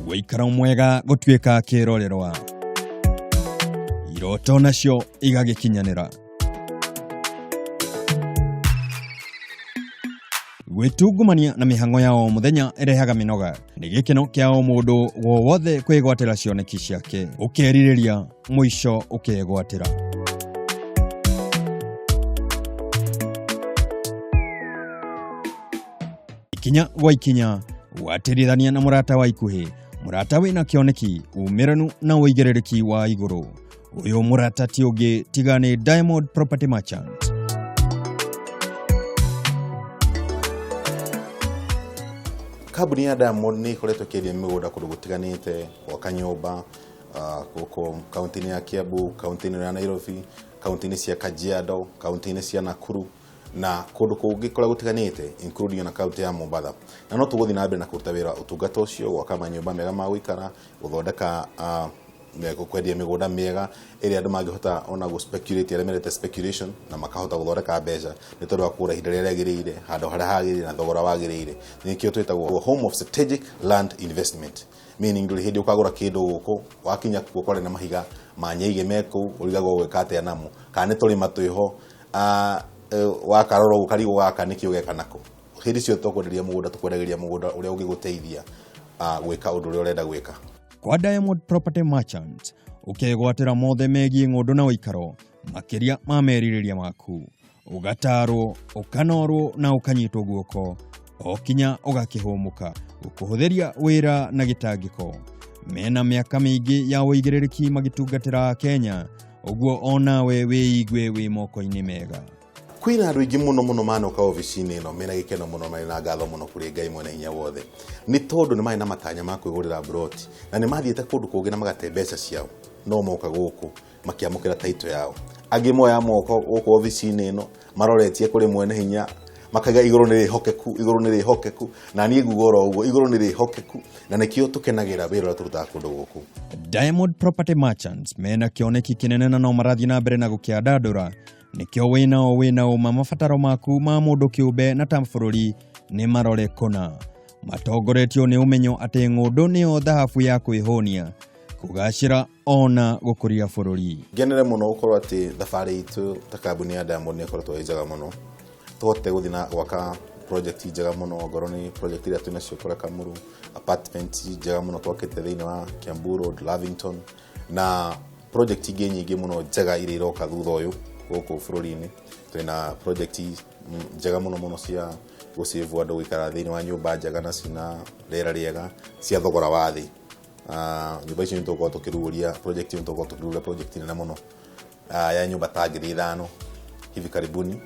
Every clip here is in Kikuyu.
Ũikaro mwega gũtuĩka kĩrorerwa, iroto nacio igagĩkinyanĩra. Gwĩtungumania na mĩhang'o ya o mũthenya ĩrehaga mĩnoga. Nĩ gĩkeno kĩa o mũndũ wowothe kwĩgwatĩra cioneki ciake, ũkerirĩria mũico ũkegwatĩra. Ikinya gwa ikinya watĩrithania na mũrata wa ikuhĩ, mũrata wĩna kĩoneki, umĩranu na ũigĩrĩrĩki wa igũrũ. Ũyũ mũrata ti ũngĩ tiga nĩ Diamond Property Merchant. Kambuni ya Diamond nĩ ĩkoretwo ĩkĩendia mĩgũnda kũndũ gũtiganĩte, gwaka nyũmba gũkũ kaunti-inĩ ya Kiambu, kaunti-inĩ ya Nairobi, kaunti-inĩ cia Kajiado, kaunti-inĩ cia Nakuru na kũndũ kũngĩ kũrĩa gũtiganĩte, including ona kaunti ya Mombatha. Na no tũgũthiĩ na mbere na kũruta wĩra ũtungata ũcio, gwaka manyũmba mega ma gũikara, gũthondeka kwendia mĩgũnda mĩega ĩrĩa andũ mangĩhota ona gũ speculate, arĩa mendete speculation, na makahota gũthondeka mbeca nĩ tondũ wa kũgũra ihinda rĩrĩa rĩagĩrĩire, handũ harĩa hagĩrĩire na thogora wagĩrĩire. Nĩkĩo twĩtagwo home of strategic land investment, meaning ndũrĩ hĩndĩ ũkagũra kĩndũ gũkũ wakinya kuo kware na mahiga ma nyaigĩ me kũu ũrigagwo gwĩka atĩa namo, kana nĩ tũrĩma twĩho, wakarora ũguo karigwo gaka nĩkĩ ũgeka nako. Hĩndĩ ciothe twakwenderia mũgũnda, tũkwendagĩria mũgũnda ũrĩa ũngĩgũteithia gwĩka ũndũ ũrĩa ũrenda gwĩka. Kwa Diamond Property Merchants ũkegwatĩra mothe megiĩ ng'ũndũ na ũikaro makĩria ma merirĩria maku, ũgatarwo, ũkanorwo na ũkanyitwo guoko o kinya ũgakĩhũmũka, gũkũhũthĩria wĩra na gĩtangĩko. Mena mĩaka mĩingĩ ya ũigĩrĩrĩki magĩtungatĩra Kenya, ũguo onawe wĩigue wĩ moko-inĩ mega. Kwĩna andũ aingĩ mũno mũno manoka obici-inĩ ĩno mena gĩkeno mũno, marĩ na ngatho mũno kũrĩ Ngai mwene hinya wothe, nĩ tondũ nĩ marĩ na matanya ma kwĩgũrĩra mburoti na nĩ mathiĩte kũndũ kũngĩ na magate mbeca ciao, no moka gũkũ makĩamũkĩra title yao. Angĩ moya moko gũkũ obici-inĩ ĩno maroretie kũrĩ mwene hinya, makaiga igũrũ nĩ rĩhokeku, igũrũ nĩ rĩhokeku, na niĩ nguga oro ũguo, igũrũ nĩ rĩhokeku, na nĩkĩo tũkenagĩra wĩra ũrĩa tũrutaga kũndũ gũkũ. Diamond Property Merchants mena kĩoneki kĩnene na no marathiĩ na mbere na gũkĩandandũra, nĩkĩo wĩnao wĩna ũma mabataro maku ma mũndũ kĩũmbe na ta bũrũri nĩ marore kũna. Matongoretio nĩ ũmenyo atĩ ng'ũndũ nĩyo thahabu ya kwĩhũnia, kũgacĩra ona gũkũria bũrũri. Ngenere mũno gũkorwo atĩ thabarĩ itũ ta kambuni ya Diamond nĩ ĩkoretwo ĩ njega mũno, tũhotete gũthiĩ na gwaka project njega mũno, ongorwo nĩ project iria twĩnacio kũrĩa Kamuru, apartment njega mũno twakĩte thĩinĩ wa Kiambu Road, Lavington, na project ingĩ nyingĩ mũno njega iria iroka thutha ũyũ gũkũ bũrũri-inĩ. Twĩna project njega mũno mũno cia gũsave andũ gũikara thĩinĩ wa nyũmba njega na cina rĩera rĩega cia thogora wa thĩ. Nyũmba icio nĩ tũgũkorwo tũkĩrugũria project ĩyo, nĩ tũgũkorwo tũkĩrugũria project nene mũno ya nyũmba ta 5,000 hivi karibuni.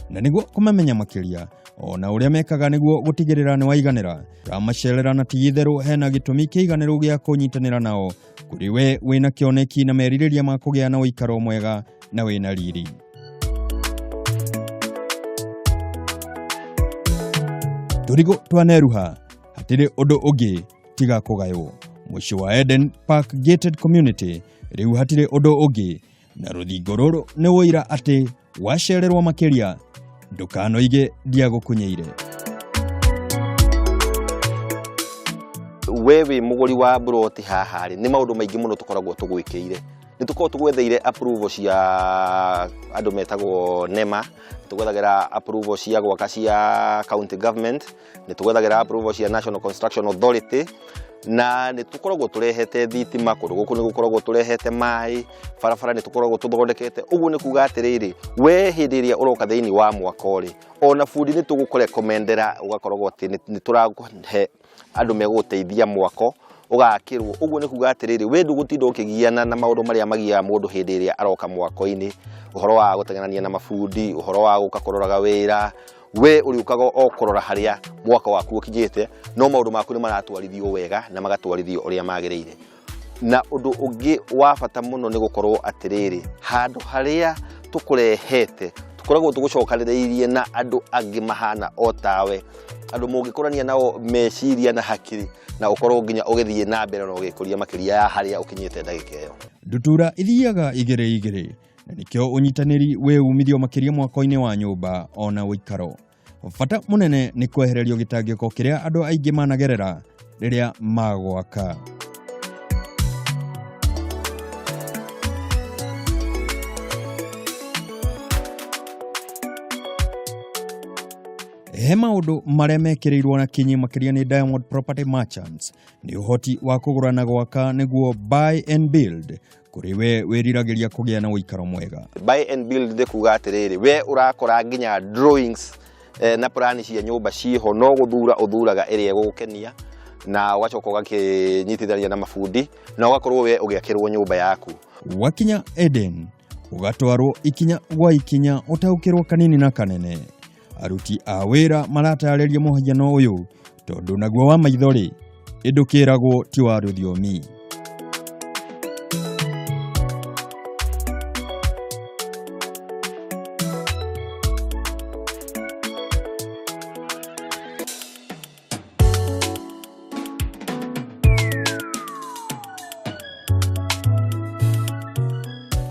Na nĩguo kũmamenya makĩria ona ũrĩa mekaga nĩguo gũtigĩrĩra nĩ waiganĩra, ramacerera na ti itherũ hena gĩtũmi kĩiganĩru gĩa kũnyitanĩra nao kũrĩ we wĩna kĩoneki na merirĩria ma kũgĩa na ũikaro mwega na wĩna riri. Tũrigũ twaneruha, hatirĩ ũndũ ũngĩ tiga kũgaywo. Mũciĩ wa Eden Park Gated Community rĩu hatirĩ ũndũ ũngĩ, na rũthingo rũrũ nĩ ũira atĩ wacererwo makĩria ndũkanoige ndiagũkunyeire. We wĩ mũgũri wa mburoti haha rĩ, nĩ maũndũ maingĩ mũno tũkoragwo tũgwĩkĩire. Nĩ tũkoragwo tũgwetheire approval cia andũ metagwo NEMA, tũgwethagĩra approval cia gwaka cia county government, nĩ tũgwethagĩra approval cia National Construction Authority, na nĩ tũkoragwo tũrehete thitima kũndũ gũkũ, nĩ gũkoragwo tũrehete maĩ, barabara nĩ tũkoragwo tũthondekete. Ũguo nĩ kuga atĩrĩrĩ, we hĩndĩ ĩrĩa ũroka thĩinĩ wa mwako rĩ, ona bundi nĩ tũgũkũrekomendera, ũgakoragwo atĩ nĩ tũrakũhe andũ megũgũteithia mwako ũgakĩrwo. Ũguo nĩ kuga atĩrĩrĩ, we ndũgũtinda ũkĩgiana na maũndũ marĩa magiaga mũndũ hĩndĩ ĩrĩa aroka mwako-inĩ, ũhoro wa gũteng'erania na mabundi, ũhoro wa gũka kũroraga wĩra, We ũrĩũkaga o kũrora harĩa mwaka waku ũkinyĩte, no maũndũ maku nĩ maratwarithio wega na magatwarithio ũrĩa magĩrĩire. Na ũndũ ũngĩ wa bata mũno nĩ gũkorwo atĩrĩrĩ, handũ harĩa tũkũrehete tũkoragwo tũgũcokanĩrĩirie na andũ angĩ mahana o tawe, andũ mũngĩkũrania nao meciria na hakiri, na ũkorwo nginya ũgĩthiĩ na mbere na ũgĩkũria makĩria ya harĩa ũkinyĩte ndagĩka ĩyo. Ndutura ithiaga igĩrĩ igĩrĩ, na nĩkĩo ũnyitanĩri wĩ umithio makĩria mwako-inĩ wa nyũmba ona ũikaro. Bata mũnene nĩ kwehererio gĩtangĩko kĩrĩa andũ aingĩ managerera rĩrĩa magwaka. He maũndũ marĩa mekĩrĩirwo na kinyi makĩria nĩ Diamond Property Merchants nĩ ũhoti wa kũgũra na gwaka, nĩguo buy and build, kũrĩ we wĩriragĩria kũgĩa na ũikaro mwega. Buy and build nĩ kuga atĩrĩrĩ, we ũrakora nginya drawings na plani cia nyũmba ciĩho, no gũthura ũthuraga ĩrĩa ĩgũgũkenia, na ũgacoka ũgakĩnyitithania na mabundi na ũgakorwo we ũgĩakĩrwo nyũmba yaku. Wakinya Eden ũgatwarwo ikinya gwa ikinya, ũtaũkĩrwo kanini na kanene. Aruti a wĩra maratarĩria mũhiano ũyũ tondũ naguo wa maitho rĩ, ĩndũkĩragwo ti wa rũthiomi.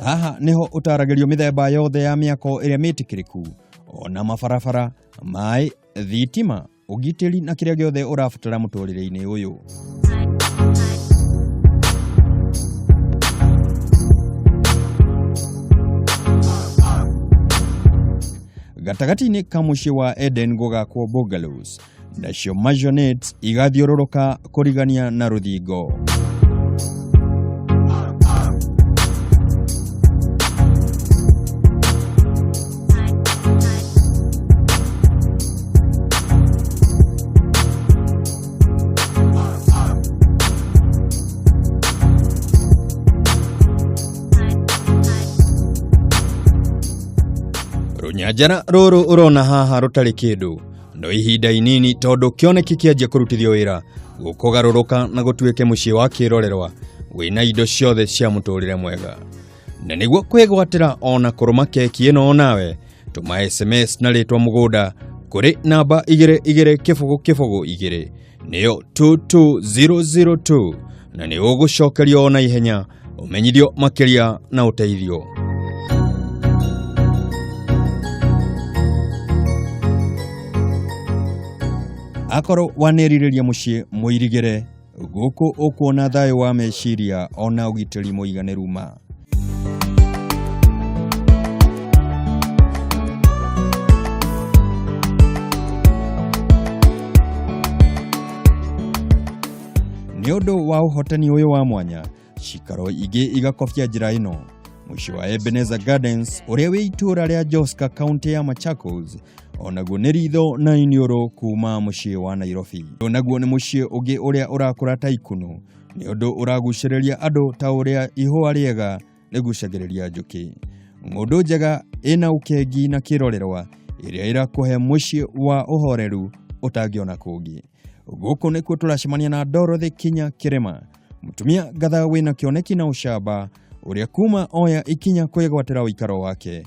Haha niho ũtaragĩrio mĩthemba yothe ya mĩako ĩrĩa mĩtĩkĩrĩku, ona mabarabara, maĩ, thitima, ũgitĩri na kĩrĩa gĩothe ũrabatara mũtũrĩre-inĩ ũyũ. Gatagatĩ-inĩ ka mũciĩ wa Eden gũgakwo bungalows, nacio maisonettes igathiũrũrũka kũrigania na rũthingo. Rũnyanjara rũrũ ũrona haha rũtarĩ kĩndũ, no ihinda inini tondũ kĩoneki kĩanjia kũrutithio wĩra gũkũgarũrũka na gũtuĩke mũciĩ wa kĩrorerwa wĩna indo ciothe cia mũtũrĩre mwega. Na nĩguo kwĩgwatĩra ona kũrũma keki ĩno onawe, tũma SMS na rĩtwa mũgũnda kũrĩ namba 22 0 0 2 nĩyo 22002, na nĩ ũgũcokerio ona ihenya, ũmenyithio makĩria na ũteithio. Akorwo wanerirĩria mũciĩ mũirigĩre, gũkũ ũkuona thayũ wa meciria ona ũgitĩri mũiganĩru ma. Nĩ ũndũ wa ũhotani ũyũ wa mwanya, cikaro ingĩ igakobia njĩra ĩno. Mũciĩ wa Ebenezer Gardens ũrĩa wĩ itũũra rĩa Joska, kaunti ya Machakos, onaguo nĩ ritho na iniũrũ kuma mũciĩ wa Nairobi. Onaguo nĩ mũciĩ ũngĩ ũrĩa ũrakũra ta ikunu, nĩ ũndũ ũragucĩrĩria andũ ta ũrĩa ihũa rĩega rĩgucagĩrĩria njũkĩ. Ng'ũndũ njega ĩna ũkengi na kĩrorerwa ĩrĩa ĩrakũhe mũciĩ wa ũhoreru ũtangĩona kũngĩ. Gũkũ nĩkuo tũracemania na Dorothy Kinya Kĩrĩma, mũtumia ngatha wĩna kĩoneki na ũcamba, ũrĩa kuma oya ikinya kwĩgwatĩra ũikaro wake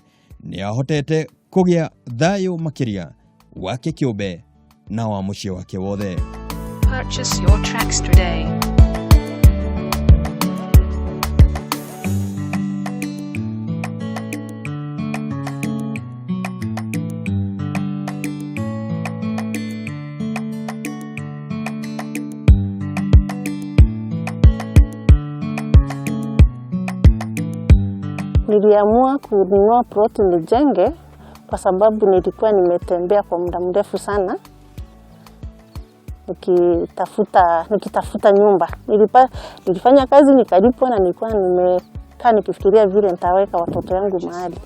nĩ ahotete kũgĩa thayũ makĩria wake kĩũmbe na wa mũciĩ wake wothe. Purchase your tracks today. Niliamua kununua ploti nijenge kwa sababu nilikuwa nimetembea kwa muda mrefu sana nikitafuta nyumba. Nilifanya kazi nikalipwa, na nilikuwa nimekaa nikifikiria vile nitaweka watoto yangu mahali.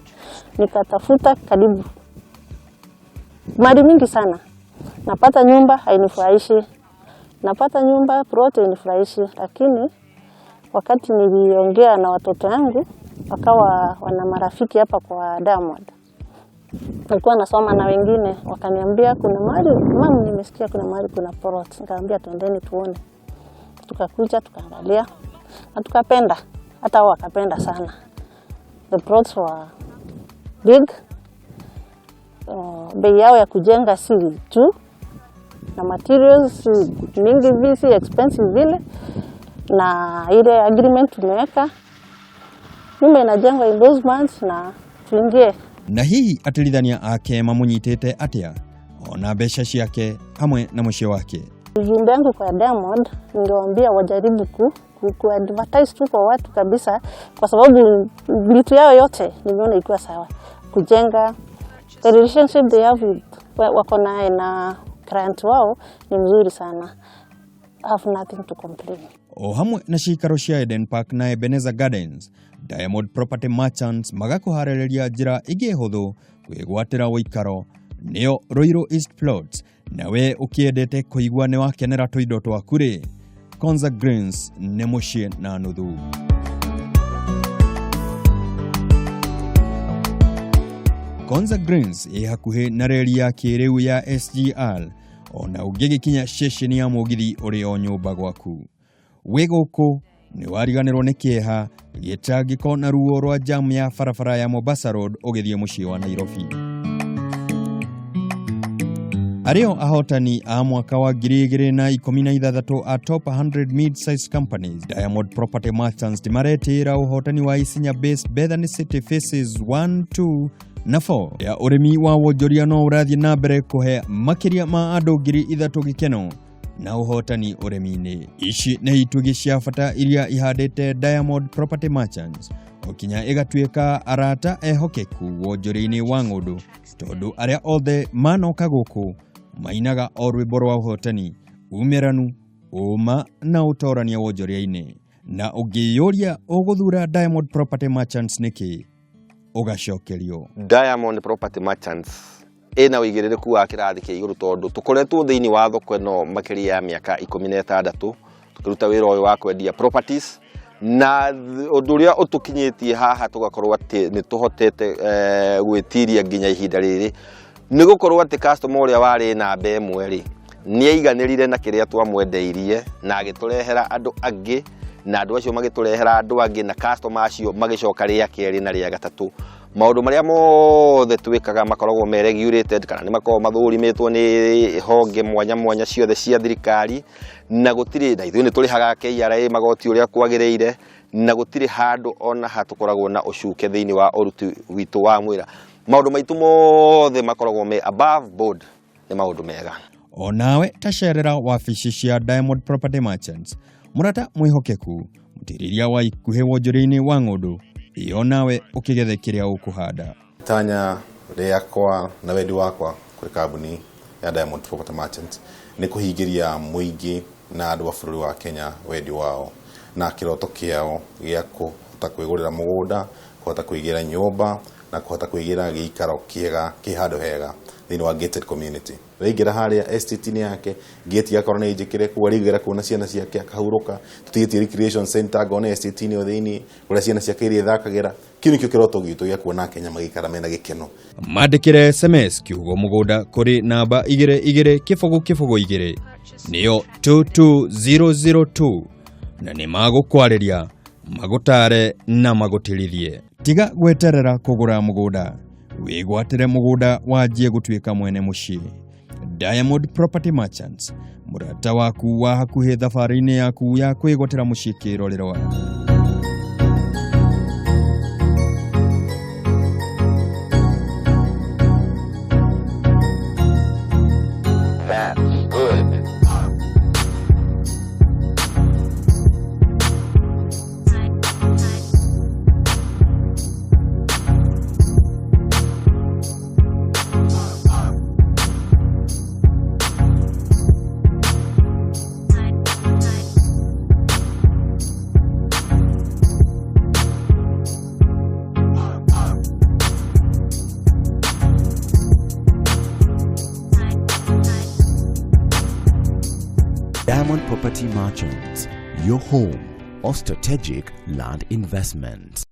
Nikatafuta karibu mali mingi sana. Napata nyumba hainifurahishi. Napata nyumba plot hainifurahishi, lakini wakati niliongea na watoto yangu wakawa wana marafiki hapa kwa Diamond. Nilikuwa nasoma na wengine wakaniambia kuna mahali, mum, nimesikia kuna mahali kuna plot. Nikamwambia twendeni tuone. Tukakuja tukaangalia na tukapenda, hata wao wakapenda sana. The plots were big. Bei yao ya kujenga si juu na materials si mingi vi si expensive vile, na ile agreement tumeweka, nyumba inajengwa in those months na tuingie. Na hihi atirithania ake mamunyitĩte atĩa ona mbeca ciake hamwe na mũciĩ wake? Ujumbe wangu kwa Diamond, ningewaambia wajaribu ku advertise tu kwa watu kabisa, kwa sababu vitu yao yote nimeona ikiwa sawa. Kujenga, the relationship they have with wako naye na client wao ni mzuri sana. I have nothing to complain. O hamwe na cikaro cia Eden Park na Ebenezer Gardens, Diamond Property Merchants magakũharĩrĩria njĩra ĩngĩ hũthũ kwĩgwatĩra ũikaro, nĩyo Ruiru East Plots. Nawe ũkĩendete kũigua nĩ wakenera tũindo twaku rĩ, Konza Greens nĩ mũciĩ na nuthu. Konza Greens ĩ hakuhĩ na reri ya kĩrĩu ya SGR, ona ũngĩgĩkinya ceceni ya mũgithi ũrĩ o nyũmba gwaku. Wĩ gũkũ nĩ wariganĩrwo nĩ kĩeha, gĩtangĩko na ruo rwa jam ya barabara ya Mombasa Road ũgĩthiĩ mũciĩ wa Nairobi. Arĩo ahotani a mwaka wa 2016 a Top 100 Mid-Size Companies, Diamond Property Merchants maretĩĩra ũhotani wa Isinya Base Bethany City Phases 1, 2 na 4 ya ũrĩmi wa wonjoria no ũrathiĩ na mbere kũhe makĩria ma andũ 3,000 gĩkeno na ũhotani ũrĩmi-inĩ. Ici nĩ itugĩ cia bata iria ihandĩte Diamond Property Merchants o kinya ĩgatuĩka arata ehokeku wonjoria-inĩ wa ng'ũndũ, tondũ arĩa othe manoka gũkũ mainaga o rwĩmbo rwa ũhotani, umĩranu, ũma na ũtorania wonjoria-inĩ. Na ũngĩyũria ũgũthura Diamond Property Merchants nĩkĩ, ũgacokerio. Diamond Property Merchants ĩna ũigĩrĩrĩku wa kĩrathi kĩa igũrũ tondũ tũkoretwo thĩinĩ wa thoko ĩno makĩria ya mĩaka 16 tũkĩruta wĩra ũyũ wa kwendia properties, na ũndũ ũrĩa ũtũkinyĩtie haha tũgakorwo atĩ nĩ tũhotete gwĩtiria nginya ihinda rĩrĩ nĩ gũkorwo atĩ customer ũrĩa warĩ namba ĩmwe rĩ nĩ aiganĩrire na kĩrĩa twamwendeirie na agĩtũrehera andũ angĩ, na andũ acio magĩtũrehera andũ angĩ, na customer acio magĩcoka rĩa kerĩ na rĩa gatatũ. Maũndũ marĩa mothe twĩkaga makoragwo me regulated kana nĩ makoragwo mathũrimĩtwo nĩ honge mwanya mwanya ciothe cia thirikari, na gũtirĩ na ithuĩ nĩ tũrĩhaga KRA magoti ũrĩa kwagĩrĩire, na gũtirĩ handũ ona ha tũkoragwo na ũcuke thĩinĩ wa ũruti witũ wa mwĩra. Maũndũ maitũ mothe makoragwo me above board, nĩ maũndũ mega. Onawe tacerera wabici cia Diamond Property Merchants, mũrata mwĩhokeku, mũtirĩria wa ikuhĩ wonjoria-inĩ wa ng'ũndũ, ĩyo nawe ũkĩgethe kĩrĩa ũkũhanda. Itanya rĩakwa na wendi wakwa kũrĩ kambuni ya Diamond Property Merchants nĩ kũhingĩria mũingĩ na andũ a bũrũri wa Kenya wendi wao na kĩroto kĩao gĩa kũhota kwĩgũrĩra mũgũnda, kũhota kwĩgĩra nyũmba na kũhota kwĩgĩra gĩikaro kĩega kĩ handũ hega thĩinĩ wa gated community. Waingĩra harĩa estate-inĩ yake, gate yakorwo nĩ njĩkĩre kũu, arĩingĩra kũu na ciana ciake akahurũka. Tũtigĩtie recreation center ngona estate-inĩ ĩyo thĩinĩ kũrĩa ciana ciake irĩthakagĩra. Kĩu nĩkĩo kĩroto gitũ gĩa kuona Kenya magĩikara mena gĩkeno. Mandĩkĩre SMS kiugo mũgũnda kũrĩ namba 22002, nĩyo 22002, na nĩ magũkwarĩria, magũtare na magũtĩrithie. Tiga gweterera kũgũra mũgũnda, wĩgwatĩre mũgũnda wanjie gũtuĩka mwene mũciĩ. Diamond Property Merchants, mũrata waku wa hakuhĩ thabarĩ-inĩ yaku ya kwĩgwatĩra mũciĩ kĩrorerwa. That's good. Diamond Property Merchants, your home of strategic land investments.